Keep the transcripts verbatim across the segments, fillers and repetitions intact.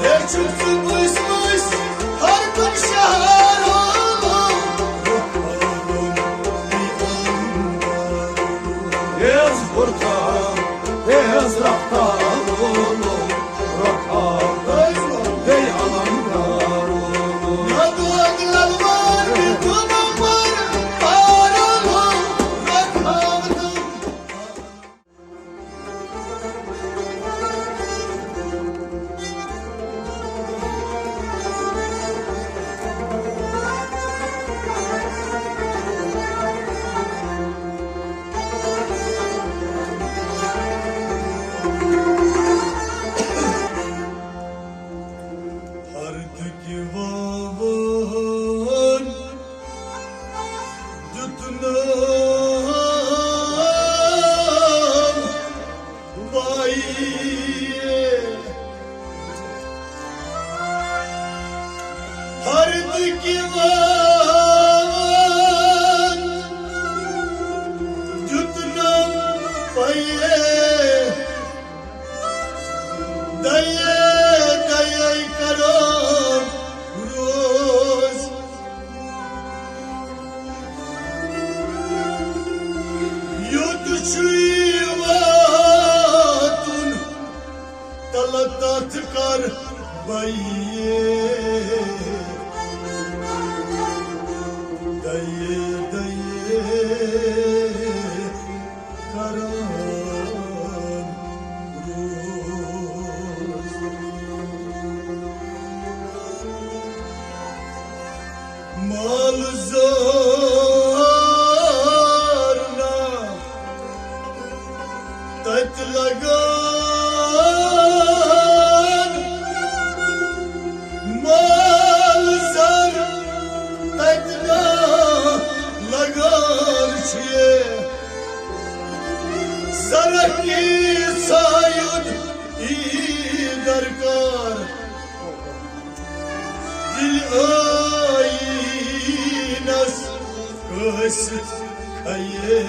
ہے چھُکھ ژٕ مٔسۍ مٔسۍ ہر کُنہِ شہرُک رۄخارُن۔ تیز بُرتہٕ، تیز رفتارُن، رۄخارُن، بیٚیہِ علمدارُن۔ نہ دود للوار، نہ دود مار، پارُن، رۄخارُن۔ ہردٕکۍ وَوان دیُتنَم پَے۔ ہردٕکۍ وَوان دیُتنَم پَے۔ دَیے دَیے کَران روز۔ یوٚت چھُے واتُن، تَلہٕ تَتھ کَر بَیہِ۔ دَیے دَیے کَران روز۔ مال زارنا تَتہِ لَگان، مال زر تَتہِ نا لَگان چھُ یہِ۔ زرکھ یی سایُد یی درکار، دِل ٲییٖنَس کٲسِتھ کھیے۔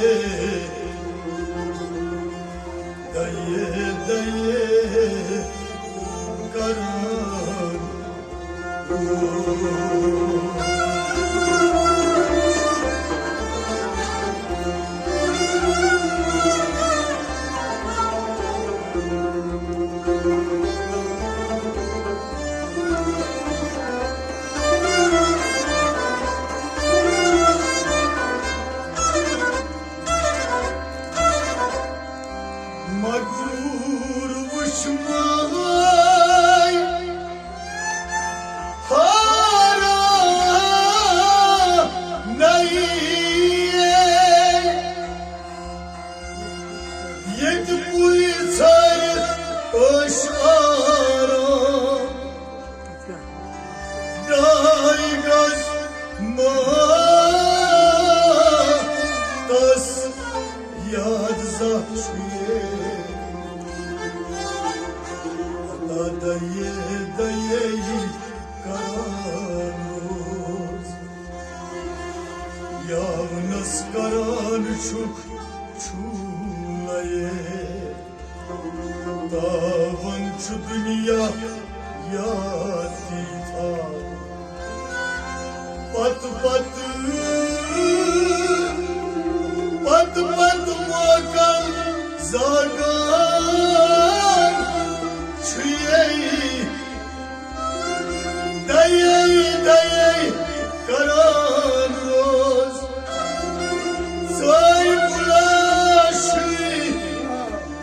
دَیے دَیے کَران مغرور وُچھ ماے حٲرانَے، ییٚتہِ پُے ژھٲرِتھ ٲش آرام۔ ڈاے گز ماتس یاد زانٛہہ چھُ یہِ۔ ہتا دَیے دَیے یی کران روز۔ یاونس کران چھُکھ چھُلے۔ تاوان چھُ دُنیا یاد تیٖژا۔ پتہٕ پتہٕ، پتہٕ پتہٕ موکل زاگان چھُ یے۔ دَیے دَیے کران روز۔ سٲرۍ گُلاشٕے،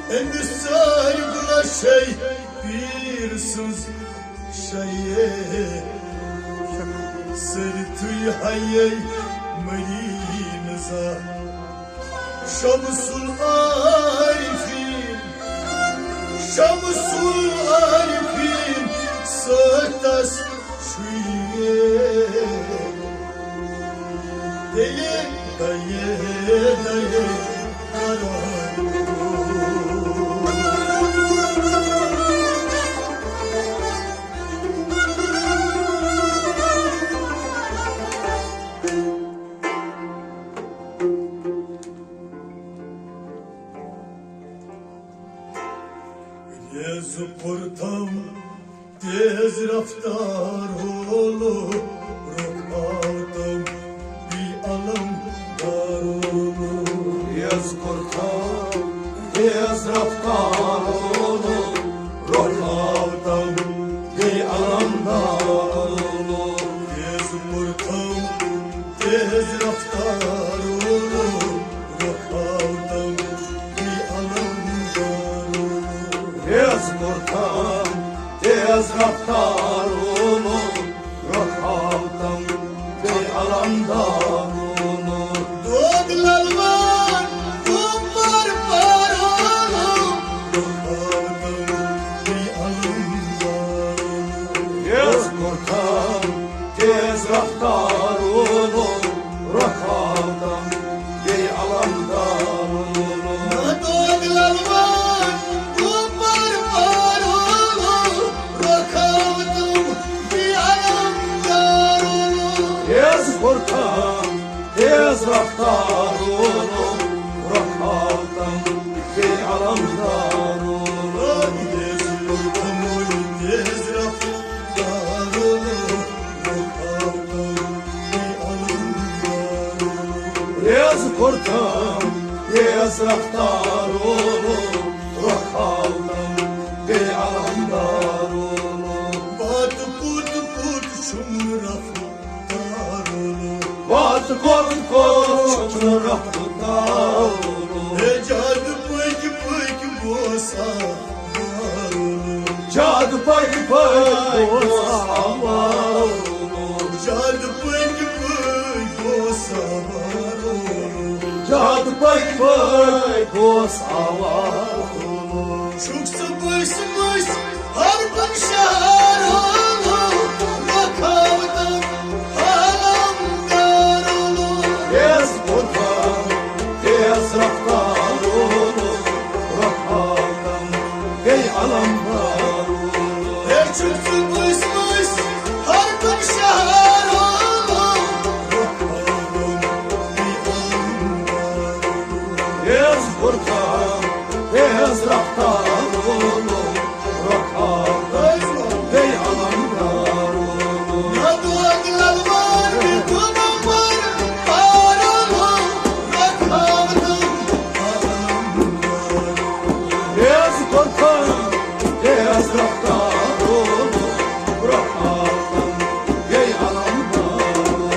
أمِس سٲرۍ گُلاشٕے پیٖر سٕنٛز شَیے۔ سٔرتھٕے ہَیے مٔری نہٕ زانٛہہ۔ شمس العارفین، شمس العارفین سٲتس چھُ یہِ۔ دَیے، دَیے، دَیے کران۔ ریزُک کوٚرتھم تیز رفتار اولو، رۄخاوتم بی علم دار اولو۔ تیز کوٚرتھم تیز رفتار اولو، رۄخاوتم بی علم دار اولو۔ تیز کوٚرتھم تیز رفتار اولو، رۄخاوتم بی علم دار اولو۔ تیز کوٚرتھم تیز رفتار اولو، رۄخاوتم بی علم دار اولو۔ دود للوان عمر پار اولو، رۄخاوتم بی علم دار اولو۔ تیز کوٚرتھم تیز رفتار اولو، رۄخاوتم بی علم دار اولو۔ دود للوان عمر پار اولو، رۄخاوتم بی علم دار اولو۔ تیز کوٚرتھم تیز رفتار اولو، رۄخاوتم بی علم دار اولو۔ تیز کوٚرتھم تیز رفتار اولو، رۄخاوتم بی علم دار اولو۔ تیز کوٚرتھم تیز رفتار اولو، رۄخاوتم بی علم دار اولو۔ وات کوٚت کوٚت چھُم رفتار اولو۔ وات کوٚت کوٚت چھُم رفتار اولو۔ ہے جادٕ پٔکۍ پٔکۍ بوسا زادٕ پٔکۍ پٔکۍ بوسا وارٕ۔ زادٕ پٔکۍ پٔکۍ بوسا وارٕ۔ زادٕ پٔکۍ پٔکۍ بوسا وارٕ۔ چھُکھ ژٕ بٔسۍ بٔسۍ ہر کُنہِ شہر اولو، رۄخاوتم عالم دار اولو۔ تیز کوٚرتھم تیز رفتار اولو، رۄخاوتم بی علم دار اولو۔ ہے چھُکھ ژٕ بٔسۍ بٔسۍ ہر کُنہِ شہر اولو، رۄخاوتم بی علم دار اولو۔ تیز کوٚرتھم تیز رفتار اولو، رۄخاوتم بی علم دار اولو۔ نہ دود للوان بی گُنہٕ پر پار اولو، رۄخاوتم تیز کوٚرتھم تیز رفتار اولو، رۄخاوتم بی علم دار اولو۔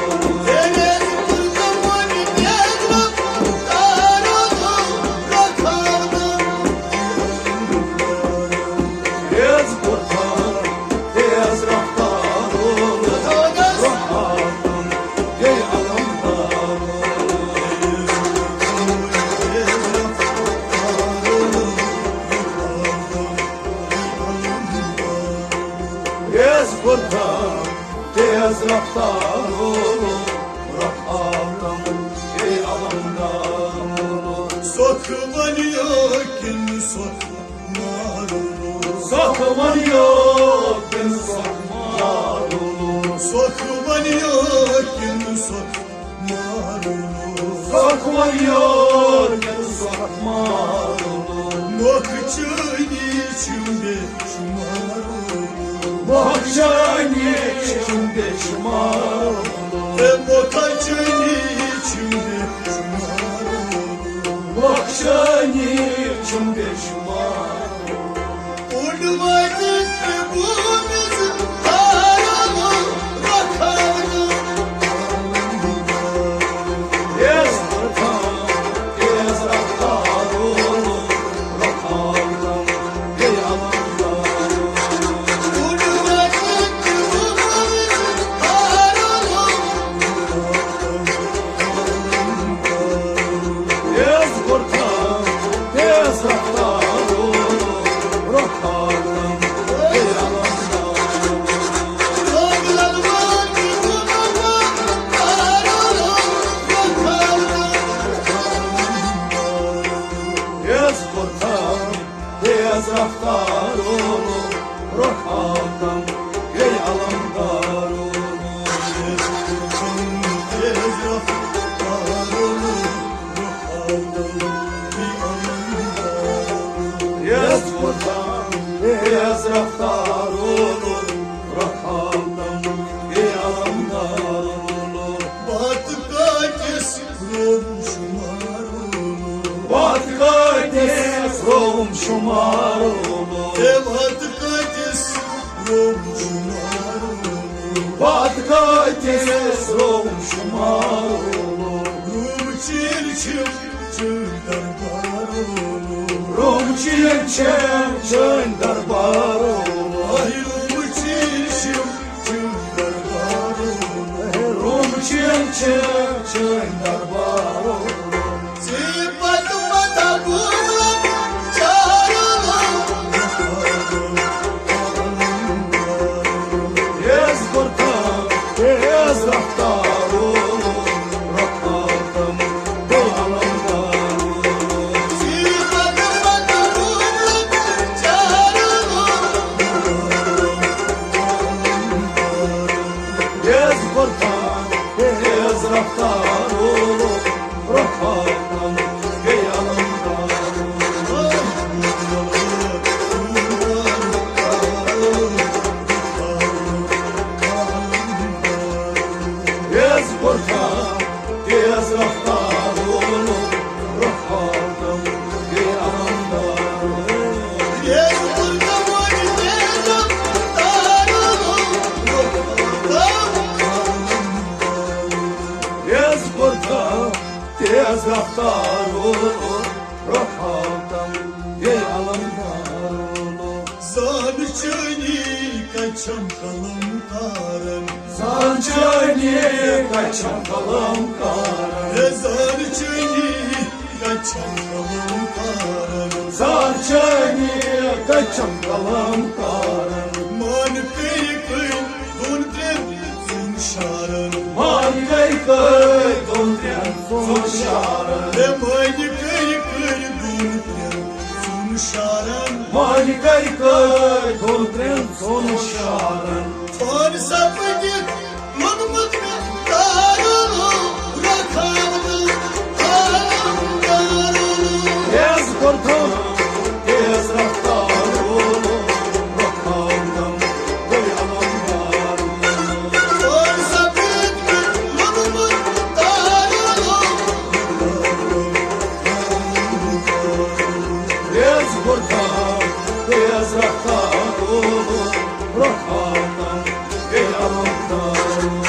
تیز کوٚرتھم تیز رفتار اولو، رۄخاوتم تیز کوٚرتھم تیز رفتار اولو، رۄخاوتم بی علم دار اولو۔ تیز کوٚرتھم تیز رفتار اولو، رۄخاوتم بی علم دار اولو۔ سۄکھ ونیو کِنہٕ سۄکھ مارو؟ سۄکھ ونیو کِنہٕ سۄکھ مارو؟ سۄکھ ونیو کِنہٕ سۄکھ مارو؟ سۄکھ ونیو کِنہٕ سۄکھ مارو؟ نۄقصٲنی چھِم بے شمار۔ نۄقصٲنی چھِم بے شمار۔ ہے نۄقصٲنی چھِم بے شمار۔ نۄقصٲنی چھِم بے شمار۔ اوٚڑ وَتہِ تہِ گوٚو مےٚ زٕ ہارُن، رۄخاونہٕ۔ تیز رفتار، تیز رفتار، رۄخاونہٕ۔ رفتار اولو، رۄخاو تم گٔے علمدار اولو۔ بتہٕ کٲتِس روٚم شُمار اولو۔ بتہٕ کٲتِس روٚم شُمار اولو۔ ہے بتہٕ کٲتِس روٚم شُمار اولو۔ بتہٕ کٲتِس روٚم شُمار اولو۔ روٚم چیٖر چھِم چٲنۍ دربار اولو۔ روٚم چیٖر چھِم چٲنۍ دربار اولو۔ آے روٚم چیٖر چھِم چٲنۍ دربار اولو۔ روٚم چیٖر چھِم چٲنۍ دربار اولو۔ ژےٚ پتہٕ پتہ بوٗزُم چارو۔ تیز برتان، تیز رفتارو، رفتار تم دو علمدارو۔ ژےٚ پتہٕ پتہ بوٗزُم چارو۔ تیز برتان، تیز رفتارو، رفتار تم گٔے علمدارو۔ تیز برتان، تیز رفتارو، رفتار تم گٔے علمدارو۔ تیز برتان، تیز رفتارو، رفتار تم تیز رفتارو، رۄخاو تم گٔے علمدارو۔ زان چٲنی کچھم قلم کارن۔ زان چٲنی کچھم قلم کارن۔ ہے زان چٲنی کچھم قلم کارن۔ زان چٲنی کچھم قلم کارن۔ مان کٔرۍ کٔرۍ دۄن ترٛٮ۪ن ژۄن شعرن۔ مان کٔرۍ کٔرۍ دۄن ترٛٮ۪ن ژۄن شعرن۔ ہے مان کٔرۍ کٔرۍ دۄن ترٛٮ۪ن ژۄن شعرن۔ مان کٔرۍ کٔرۍ دۄن ترٛٮ۪ن ژۄن شعرن۔ پان سپدِتھ لوٚگمُت مےٚ تارو، رکھاونہٕ عالم دارو۔ تیز برتان، تیز رفتارو، رۄخاو تم گٔے علمدارو۔ پان سپدِتھ لوٚگمُت تارو۔ تیز برتان، تیز رفتارو، رۄخاو تم گٔے علمدارو۔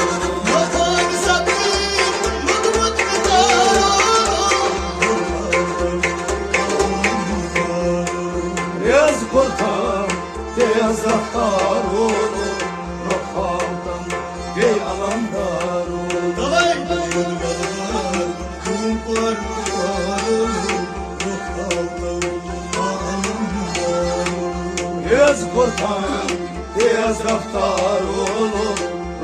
تیز برتان، تیز رفتارو، رۄخاو تم گٔے علمدارو۔ تیز برتان، تیز رفتارو،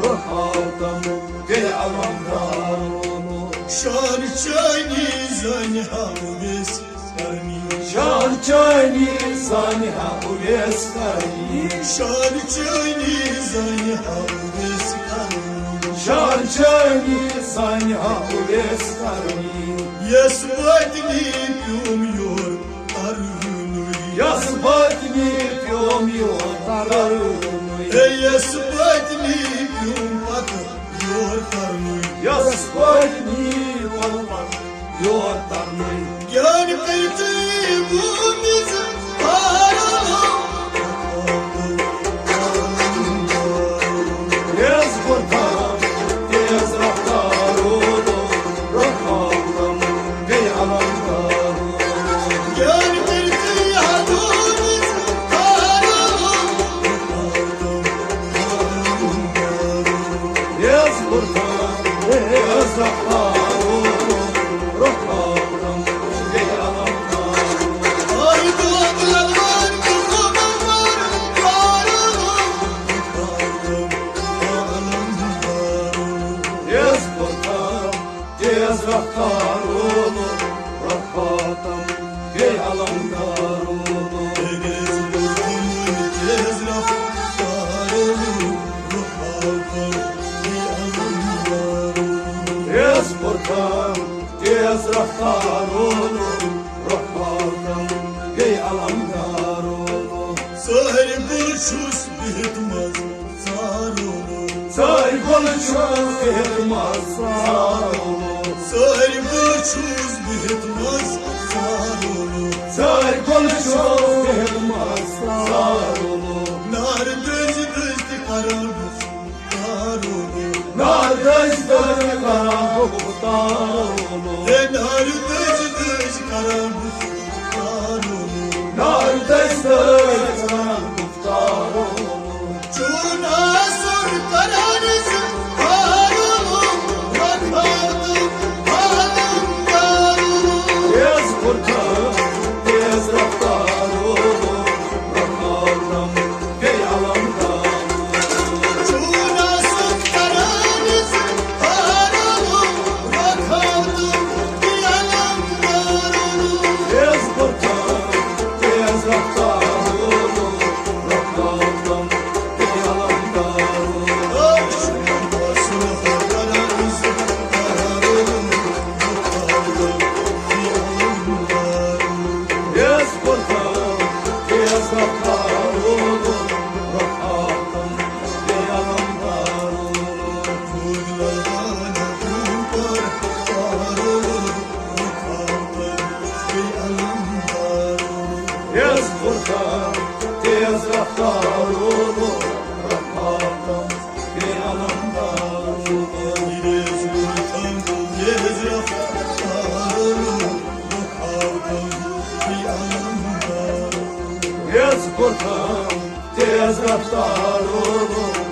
رۄخاو تم گٔے علمدارو۔ شان چٲنی زانہِ ہا اویس کرنی۔ شان چٲنی زانہِ ہا اویس کرنی۔ شان چٲنی زانہِ ہا اویس کرنی۔ شان چٲنی زانہِ ہا اویس کرنی۔ یس وٲتنی پیوم یور ترنُے۔ یس وٲتنی پیوم یور ترنُے۔ ہے یس وٲتنی پیوم پتہٕ یور ترنُے۔ یس وٲتنی پیوم پتہٕ یور ترنُے۔ گیان کٔرِتھ بوٗمِس بارو۔ تیز برتان، تیز رفتارو، رۄخاو تم گٔے علمدارو۔ گیان کٔرِتھ بوٗمِس بارو۔ تیز برتان، تیز رفتارو، رۄخاو تم گٔے علمدارو۔ تیز برتان، تیز رفتارو، رۄخاو تم گٔے علمدارو۔ تیز رفتارو، رۄخاو تم گٔے علمدارو۔ تیز برتان، تیز رفتارو، رۄخاو تم گٔے علمدارو۔ سٲری چھُس بِہِتھ منٛز ژارُن۔ ژٲرۍ گُلہٕ چھُس بِہِتھ منٛز ژارُن۔ ژٲرۍ گُلہٕ چھُس بِہِتھ منٛز ژارُن۔ ژٲرۍ گُلہٕ چھُس بِہِتھ منٛز ژارُن۔ نارٕ دٔزۍ دٔزۍ تہِ کران بہٕ ژارُن۔ نارٕ دٔزۍ دٔزۍ کران بہٕ ژارُن۔ ہے نارٕ دٔزۍ دٔزۍ کران بہٕ ژارُن۔ نارٕ دٔزۍ دٔزۍ کران بہٕ ژارُن۔ چون آسُن کران زِ کارُن، رکھاو تہٕ عالم دارُن۔ تیز قرطان، تیز رفتارُن، رکھاو تہٕ بیٚیہِ علم دارُن۔ چون آسُن کران زِ کارُن، رکھاو تہٕ بیٚیہِ علم دارُن۔ تیز قرطان، تیز رفتارُن، رکھاو تہٕ بیٚیہِ علم دارُن۔ تیز قرطان، تیز رفتارُن، رکھاو تہٕ بیٚیہِ علم دارُن۔ تیز قرطان، تیز رفتارُن، رکھاو تہٕ بیٚیہِ علم دارُن۔ تیز قرطان، تیز رفتارُن، رکھاو تہٕ بیٚیہِ علم دارُن۔ تیز قرطان، تیز رفتارُن،